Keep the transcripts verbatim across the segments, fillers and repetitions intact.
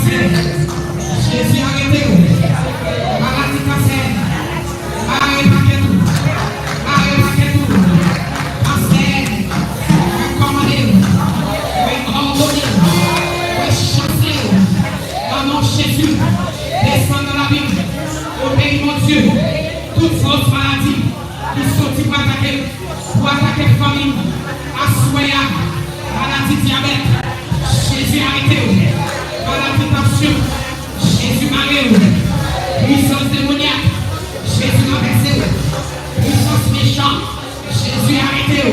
Jezi arete w. Maladi kansè, mare pakèt ou. Mare pakèt ou. Kansè, mwen kòmande w. Mwen òdone w. Mwen chase w. Nan non Jezi, desann nan labim. O peyi Bondye, tout fòs maladi ki soti pou atake, pou atake fanmi m. Aswè a, maladi dyabèt, Jezi arete w. Maladi tansyon, Jezi mare w. Pwisans demonyak, Jezi ranvèse w. Pwisans mechan, Jezi arete w.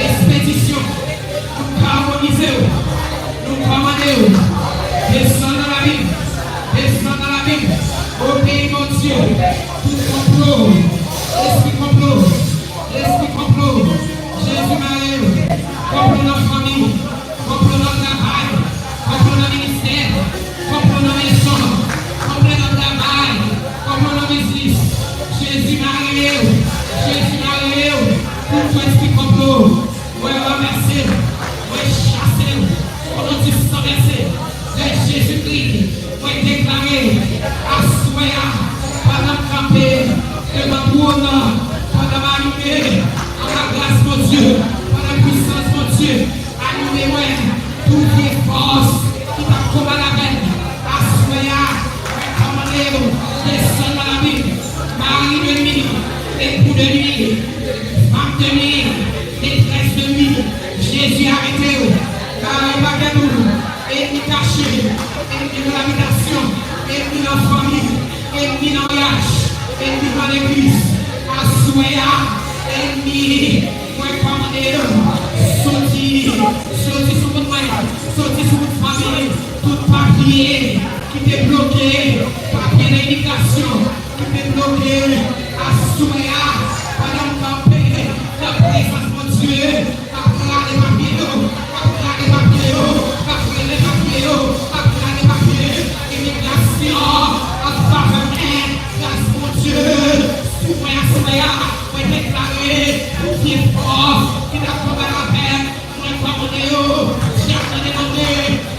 Espedisyon, nou kòmonize w. Nou kòmande w. Desann nan labim. Desann nan labim. O peyi Bondye, tout konplo, lespri konplo, lespri konplo, Jezi mare w. Konplo nan fanmi, konplo nan travay, konplo nan ministè, konplo nan mezon, konplo nan travay, konplo nan biznis. Jezi mare w. Jezi mare w. Tout espri konplo, mwen ranvèse w. Mwen chase w. O non di san vèse de Jezikri, mwen deklare, aswè a, pandan m kanpe devan twòn nan, pandan m anime a lagras Bondye, pandan pwisans Bondye anime mwen, tout vye fòs ki t ap konbat avè m, aswè a, mwen kòmande w desann nan labim, mari de nuit, époux de nuit, femme de nuit, maîtresse de nuit, Jezi arete w. Mare pakèt ou. Ènmi kache, ènmi nan labitasyon, ènmi nan fanmi, ènmi nan maryaj, ènmi nan legliz. Aswè a, ènmi, mwen kòmande w, soti, soti sou moun mwen, soti sou moun fanmi, tout papye ki te bloke, papye nan imigrasyon, ki te bloke, aswè a, pandan m kanpe nan prezans Bondye, ap rale papye yo, ap rale papye yo, ap rale papye yo, ap rale papye imigrasyon an favè mwen, gras Bondye sou mwen aswè a, mwen deklare tout vye fòs ki t ap konbat avè m, mwen kòmande yo, dyab nan demande,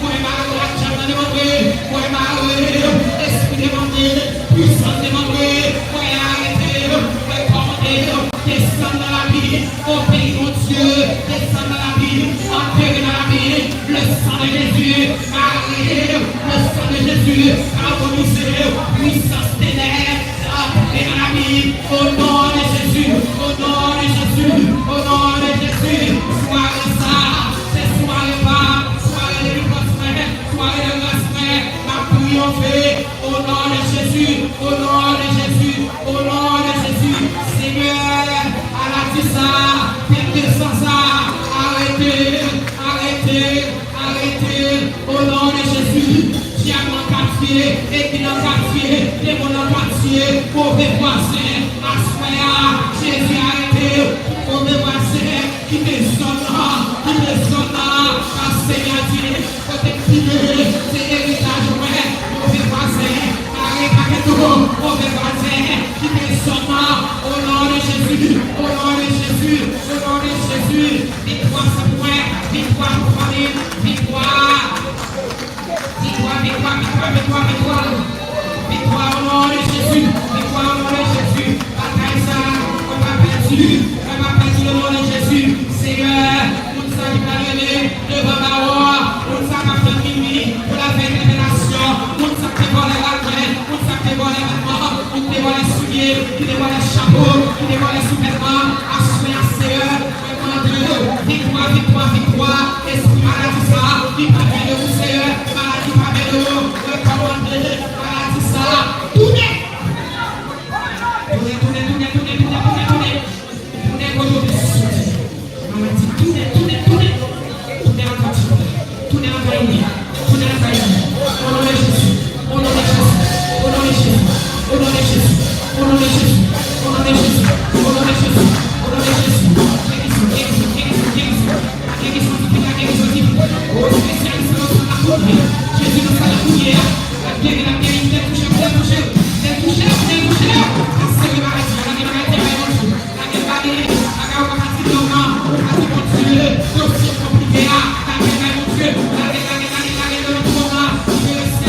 mwen mare w ak dyab nan demande, mwen mare w, espri demande, pwisans demande, mwen arete w, mwen kòmande yo, desann nan lavi, o peyi Bondye, desann nan lavi, antere nan lavi, le sang de Jésus, mare, le sang de Jésus, karbonize, pwisans tenèb, antre nan lavi, o non de Jezi, o non de Jezi, o non de Jezi, sware sa, se sware pa, sware delivrans mwen, sware de gras mwen, m ap triyonfe, o non de Jezi, o non de Jezi, o non de Jezi, Senyè, maladi sa, pèt de san sa, arete, arete, arete, o non de Jezi, dyab nan katye, ènmi nan katye, demon nan katye, move vwazen, aswè a, Jezi arete, move vwazen, kite zòn nan, kite zòn nan, Senyè di, kote m file, se eritaj mwen, move vwazen, mare pakèt ou, move vwazen, kite zòn nan, o non de Jezi, o non de Jezi, o non de Jezi, viktwa se pou mwen, viktwa pou fanmi m, viktwa. Viktwa, viktwa, viktwa, viktwa, viktwa. Viktwa o non de Jezi. Viktwa o non de Jezi. Batay sa, mwen pa pèdi. Mwen pa pèdi o non de Jezi. Senyè, moun sa ki pral rele devan bawo a, moun sa k ap tann minwi pou l al fè entèpelasyon, moun sa k te vòlè lagrèn, moun sa k te vòlè vètman, moun ki te vòlè soulye, ki te vòlè chapo, ki te vòlè souvètman, aswè a, Senyè, mwen mande w, viktwa, viktwa, viktwa, espri maladi sa, li pa vle de ou, Senyè, maladi pa vle de ou, mwen kòmande maladi sa, tounen! Tounen, tounen, tounen, tounen, tounen, tounen, tounen! Tounen kote w te soti. Maladi, tounen, tounen, tounen! Tounen nan kay ou. Tounen nan kay ou. Tounen nan kay ou. O non de Jezi. O non de Jezi. O non de Jezi. O non de Jezi. O non de Jezi. O non de Jezi. O non de Jezi. O non de Jezi. Gerizon, gerizon, gerizon, gerizon. Gerizon divin, la gerizon divin. O espesyalis nan sa la kounye a. Jezi nan sa la kounye a. L ap geri, l ap geri. Tèl touche, tèl touche. Tèl touche, tèl touche. Kansè maladi, maladi, maladi. Lage, lage, bagay ou pa ka di non an, ou pa di Bondye, dosye konplike a, lage bay Bondye, lage, lage, lage, lage nan twòn nan, ki te reste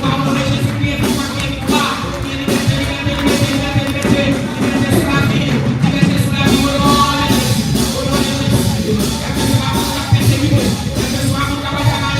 O non de Jezi, kriye viktwa, kriye viktwa, kriye libète, libète, libète, libète, libète, libète sou lavi, libète sou lavi, o non de Jezi, o non de Jezi. Kèlkeswa moun k ap pèsekite, kèlkeswa moun k ap fè mal,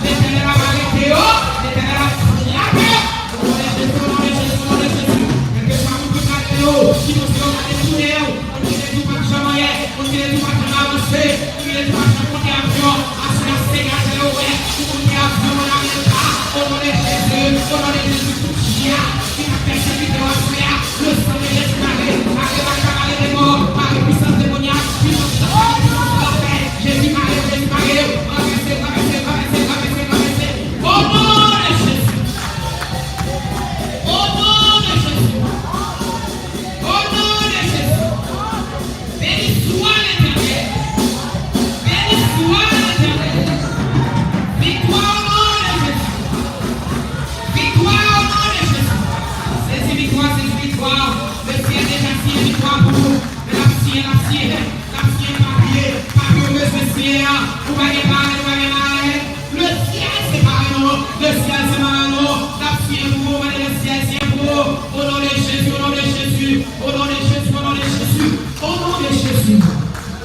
Letènèl ap arete yo, Letènèl ap frape. O non de Jezi, o non de Jezi, o non de Jezi. Kèlkeswa moun ki prale yo, ki panse yo ka detounen yo, moun ki te di w pa t janm anyen, moun ki te di w pa t janm avanse, moun ki te di w pa t janm monte avyon, aswè a Seyè a fè yo wè ou monte avyon ann Amerika. O non de Jezi, o non de Jezi, tout chyen ki t ap pèsekite w aswè a, le sang de Jésus mare, mare baka, mare demon, mare pwisans demonyak, pwisans chantaj, pwisans lafè, Jezi mare yo, Jezi mare yo, ranvèse, ranvèse, ranvèse, ranvèse, ranvèse, ranvèse. O non de Jezi. O non de Jezi. O non de Jezi. Beni swa Letènèl. Beni swa Letènèl. Viktwa o non de Jezi. Viktwa o non de Jezi. Sezi viktwa, sezi viktwa. Lesyèl deja siyen viktwa pou ou. Men l ap siyen, l ap siyen. L ap siyen papye. Papye w bezwen siyen an. Ou pa gen parèt, ou pa gen marèt. Lesyèl se parèt nou. Lesyèl se marèt nou. L ap siyen pou ou, mande lesyèl siyen pou ou. O non de Jezi, o non de Jezi, o non de Jezi, o non de Jezi, o non de Jezi,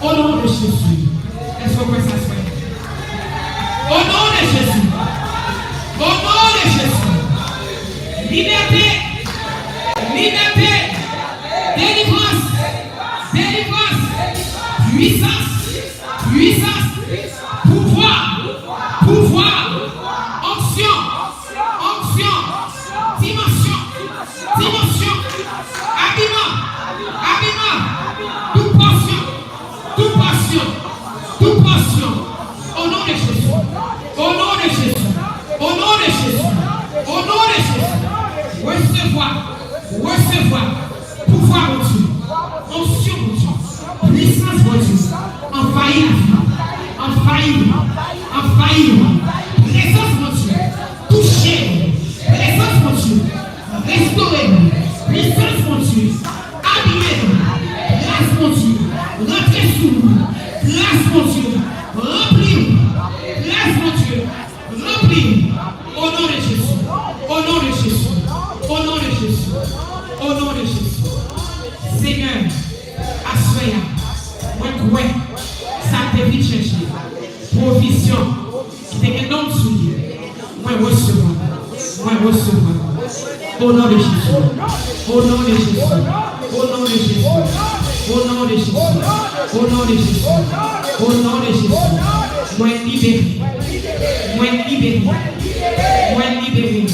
o non de Jezi. Èske w kwè sa, frè? O non de Jezi. O non de Jezi. Libète. Libète. Delivrans. Delivrans. Pwisans. Pwisans. Pouvwa. Pouvwa. Onksyon. Onksyon. Dimansyon. Dimansyon. Abiman. Abiman. Tout pòsyon. Tout pòsyon. Tout pòsyon. O non de Jezi. O non de Jezi. O non de Jezi. O non de Jezi. Resevwa. Resevwa. Pouvwa Bondye, onksyon Bondye, pwisans Bondye, anvayi lavi nou, anvayi nou, anvayi nou. Prezans Bondye, touche nou. Prezans Bondye, restore nou. Prezans Bondye, abiye nou. Gras Bondye, rantre sou nou. Gras Bondye, ranpli nou. Gras Bondye, ranpli nou. O non de Jezi. O non de Jezi. O non de Jezi. O non de Jezi. Senyè, aswè a, mwen kwè sa te vin chèche. Pwovizyon ki te gen non m sou li. Mwen resevwa. Mwen resevwa. O non de Jezi. O non de Jezi. O non de Jezi. O non de Jezi. O non de Jezi. O non de Jezi. Mwen libere. Mwen libere. Mwen libere.